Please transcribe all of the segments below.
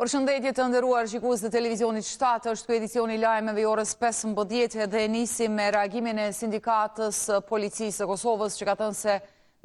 Përshëndetje të nderuar shikues të televizionit 7, është ky edicioni i lajmeve i orës 15 dhe nisim me reagimin e sindikatës së policisë së Kosovës që ka thënë se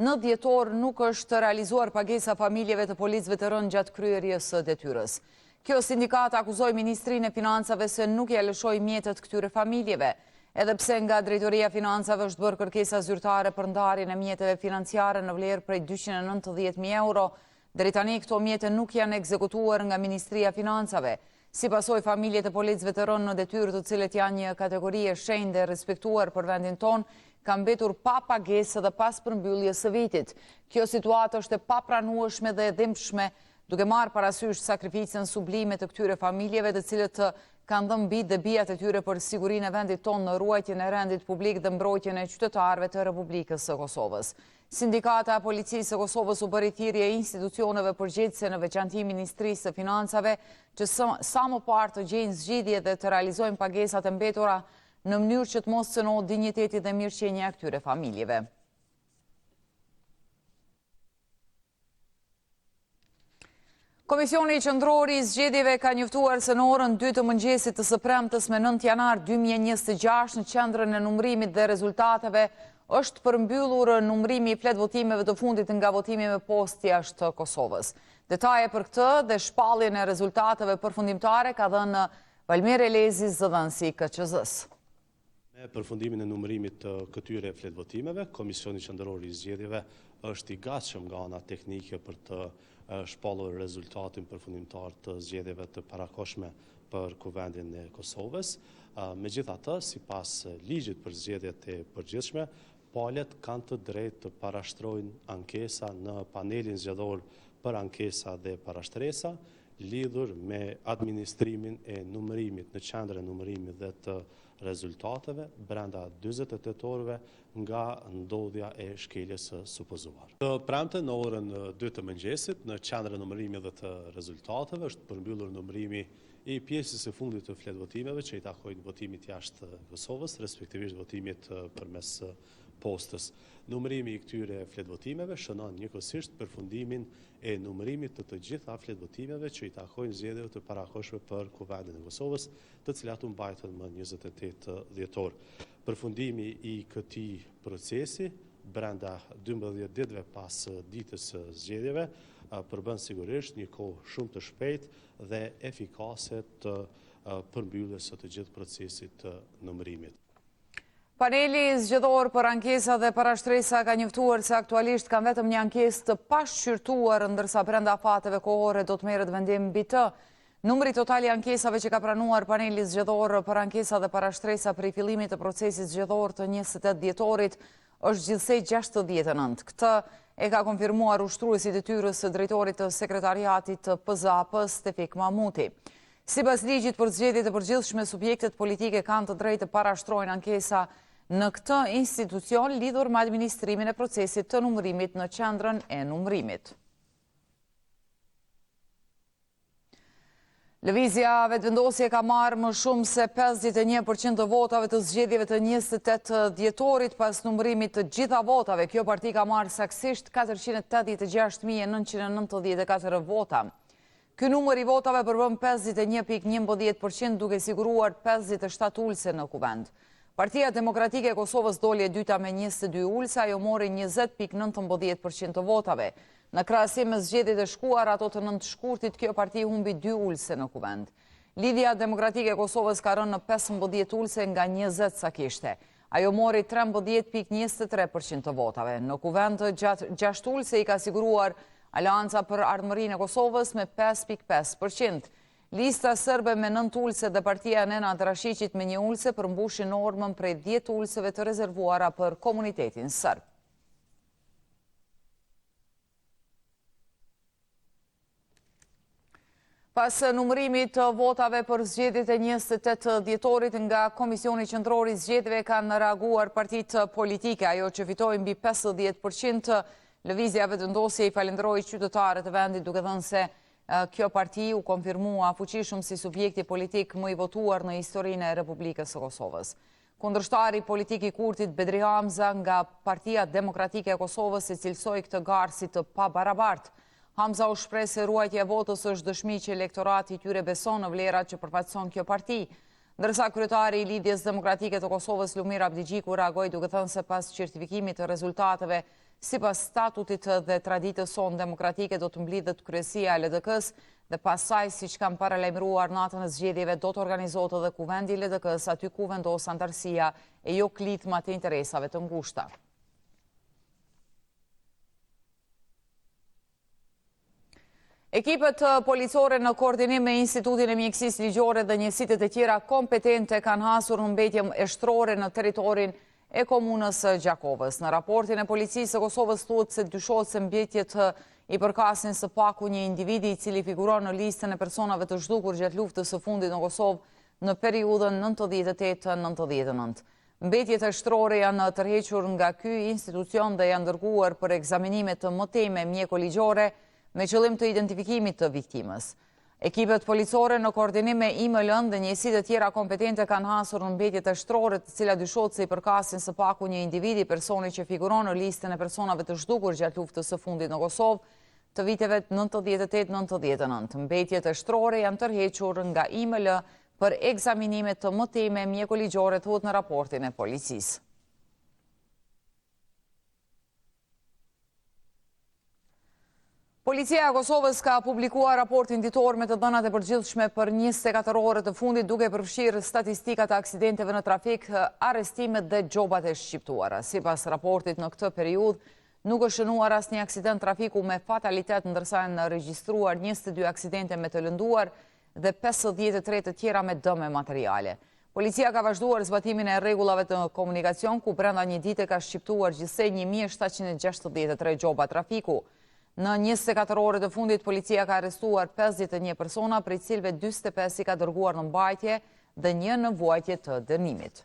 në dhjetor nuk është realizuar pagesa familjeve të policëve të rënë gjatë kryerjes së detyrës. Kjo sindikatë akuzoi Ministrinë e Financave se nuk ia lëshoi mjetet këtyre familjeve. Edhe pse nga Drejtoria e Financave është bërë kërkesa zyrtare për ndarjen e mjeteve financiare në vlerë prej 290.000 euro, deri tani këto mjete nuk janë ekzekutuar nga Ministria e Financave. Si pasojë familjet e policëve të rënë në detyrë të cilët janë një kategori e shenjtë dhe e respektuar për vendin tonë, kanë mbetur pa pagesë edhe pas përmbylljes së vitit. Kjo situatë është e papranueshme dhe e dhimbshme Duke marrë parasysh sakrificën sublime të këtyre familjeve të cilët kanë dhënë bijtë dhe bijat e tyre për sigurinë e vendit tonë në ruajtjen e rendit publik dhe mbrojtjen e qytetarëve të Republikës së Kosovës. Sindikata e Policisë së Kosovës u bëri thirrje institucioneve përgjegjëse në veçanti Ministrisë së Financave që sa më parë të gjejnë zgjidhje dhe të realizojnë pagesat e mbetura në mënyrë që të mos cenohet dinjiteti dhe mirëqenia e këtyre familjeve. Komisioni Qendror i Zgjedhjeve ka njoftuar se në orën 2 të mëngjesit të së premtes me 9 janar 2026 në qendrën e numërimit dhe rezultateve është përmbyllur numërimi i fletëvotimeve të fundit nga votimi me postë jashtë Kosovës. Detaje për këtë dhe shpalljen e rezultateve përfundimtare ka dhënë Valmir Elezi, zëdhënësi i KQZ-së. Me përfundimin e numërimit të këtyre fletëvotimeve, Komisioni Qendror i Zgjedhjeve është i gatshëm nga ana teknike për të shpallur rezultatin përfundimtar të zgjedhjeve të parakohshme për Kuvendin e Kosovës. Megjithatë, sipas ligjit për zgjedhjet e përgjithshme, palët kanë të drejtë të parashtrojnë ankesa në panelin zgjedhor për ankesa dhe parashtresa, lidhur me administrimin e numërimit në qendrën e numërimit dhe të rezultateve brenda 48 orëve nga ndodhja e shkeljes së supozuar. Të premten në orën 2 të mëngjesit në qendrën e numërimit dhe të rezultateve është përmbyllur numërimi i pjesës së fundit të fletëvotimeve që i takojnë votimit jashtë Kosovës, respektivisht votimit përmes postës. Numërimi i këtyre fletëvotimeve shënon njëkohësisht përfundimin e numërimit të të gjitha fletëvotimeve që i takojnë zgjedhjeve të parakohshme për Kuvendin e Kosovës, të cilat u mbajtën më 28 dhjetor. Përfundimi i këtij procesi brenda 12 ditëve pas ditës së zgjedhjeve përbën sigurisht një kohë shumë të shpejtë dhe efikase të përmbylljes së të gjithë procesit të numërimit. Paneli zgjedhor për ankesa dhe parashtresa ka njoftuar se aktualisht kanë vetëm një ankesë të pashqyrtuar, ndërsa brenda afateve kohore do të merret vendim mbi të. Numri total i ankesave që ka pranuar paneli zgjedhor për ankesa dhe parashtresa prej fillimit të procesit zgjedhor të 28 dhjetorit është gjithsej 69. Këtë e ka konfirmuar ushtruesi i detyrës së drejtorit të sekretariatit të PZAP-së, Tefik Mahmuti. Sipas ligjit për zgjedhjet e përgjithshme, subjektet politike kanë të drejtë të parashtrojnë ankesa në këtë institucion lidhur me administrimin e procesit të numërimit në qendrën e numërimit. Lëvizja Vetëvendosje ka marrë më shumë se 51% të votave të zgjedhjeve të 28 dhjetorit pas numërimit të gjitha votave. Kjo parti ka marrë saktësisht 486.994 vota. Ky numër i votave përbën 51.11 për qind duke siguruar 57 ulëse në kuvend. Partia Demokratike e Kosovës doli e dyta me 22 ulëse, ajo mori 20.19 për qind të votave. Në krahasim me zgjedhjet e shkuara, ato të 9 shkurtit, kjo parti humbi 2 ulëse në kuvend. Lidhja Demokratike e Kosovës ka rënë në 15 ulëse nga 20 sa kishte. Ajo mori 13.23% të votave. Në kuvend 6 ulëse i ka siguruar Aleanca për Ardhmërinë e Kosovës me 5.5%. Lista Serbe me 9 ulëse dhe partia Nenad Rashiqit me një ulëse përmbushin normën prej 10 ulëseve të rezervuara për komunitetin serb. Pas numërimit të votave për zgjedhjet e 28 dhjetorit nga Komisioni Qendror i Zgjedhjeve kanë reaguar partitë politike. Ajo që fitoi mbi 50% Lëvizja Vetëvendosje i falënderoi qytetarët e vendit duke thënë se kjo parti u konfirmua fuqishëm si subjekti politik më i votuar në historinë e Republikës së Kosovës. Kundërshtari politik i Kurtit, Bedri Hamza, nga Partia Demokratike e Kosovës e cilësoi këtë garë si të pabarabartë. Hamza u shpreh se ruajtja e votës është dëshmi që elektorati i tyre beson në vlerat që përfaqëson kjo parti. Ndërsa kryetari i Lidhjes Demokratike të Kosovës, Lumir Abdixhiku, reagoi duke thënë se pas certifikimit të rezultateve, sipas statutit dhe traditës sonë demokratike do të mblidhet kryesia e LDK-së dhe pas saj, siç kam paralajmëruar natën e zgjedhjeve, do të organizohet edhe Kuvendi i LDK-së aty ku vendos anëtarësia e jo klithmat e interesave të ngushta. Ekipet policore në koordinim me Institutin e Mjekësisë Ligjore dhe njësitet e tjera kompetente kanë hasur në mbetje eshtrore në territorin e komunës së Gjakovës. Në raportin e policisë së Kosovës thuhet se dyshohet se mbetjet i përkasin së paku një individi i cili figuron në listën e personave të zhdukur gjatë luftës së fundit në Kosovë në periudhën 98-99. Mbetjet eshtrore janë tërhequr nga ky institucion dhe janë dërguar për ekzaminime të mëtejme mjeko-ligjore me qëllim të identifikimit të viktimës. Ekipet policore në koordinim me IML-në dhe njësitë e tjera kompetente kanë hasur në mbetjet eshtrore të cilat dyshohet se i përkasin së paku një individi personi që figuron në listën e personave të zhdukur gjatë luftës së fundit në Kosovë të viteve 98-99. Mbetjet eshtrore janë tërhequr nga IML për ekzaminime të mëtejme mjeko-ligjore, thuhet në raportin e policisë. Policia e Kosovës ka publikuar raportin ditor me të dhënat e përgjithshme për 24 orët e fundit duke përfshirë statistikat e aksidenteve në trafik, arrestimet dhe gjobat e shqiptuara. Sipas raportit në këtë periudhë, nuk është shënuar asnjë aksident trafiku me fatalitet, ndërsa janë regjistruar 22 aksidente me të lënduar dhe 53 të tjera me dëme materiale. Policia ka vazhduar zbatimin e rregullave të komunikacion, ku brenda një dite ka shqiptuar gjithsej 1763 gjoba trafiku. Në 24 orët e fundit, policia ka arrestuar 51 persona, prej cilëve 45 i ka dërguar në mbajtje dhe një në vuajtje të dënimit.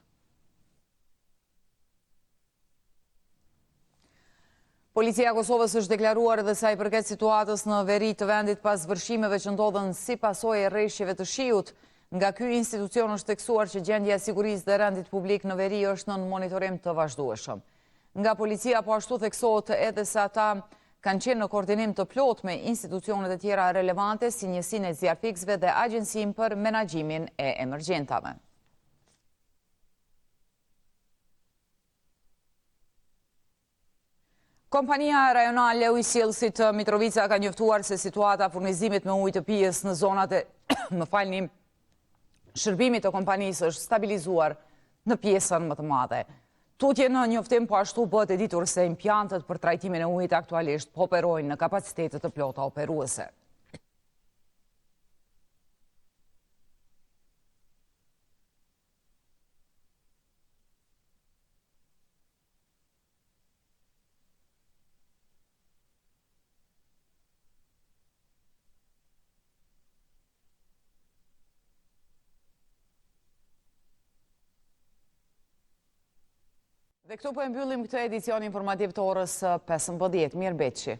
Policia e Kosovës është deklaruar edhe sa i përket situatës në veri të vendit pas vërshimeve që ndodhën si pasojë e reshjeve të shiut. Nga ky institucion është theksuar që gjendja e sigurisë dhe rendit publik në veri është nën monitorim të vazhdueshëm. Nga policia po ashtu theksohet edhe se ata kanë qenë në koordinim të plotë me institucionet e tjera relevante si njësinë e zjarrfikësve dhe Agjencinë për Menaxhimin e Emergjentave. Kompania rajonale e ujësjellësit Mitrovica ka njoftuar se situata e furnizimit me ujë të pijes në zonat e, më falni, shërbimit të kompanisë është stabilizuar në pjesën më të madhe. Tutje në njoftim po ashtu bëhet e ditur se impiantet për trajtimin e ujit aktualisht po operojnë në kapacitete të plota operuese. Dhe këtu po e mbyllim këtë edicion informativ të orës 15. Mirë mbetshi.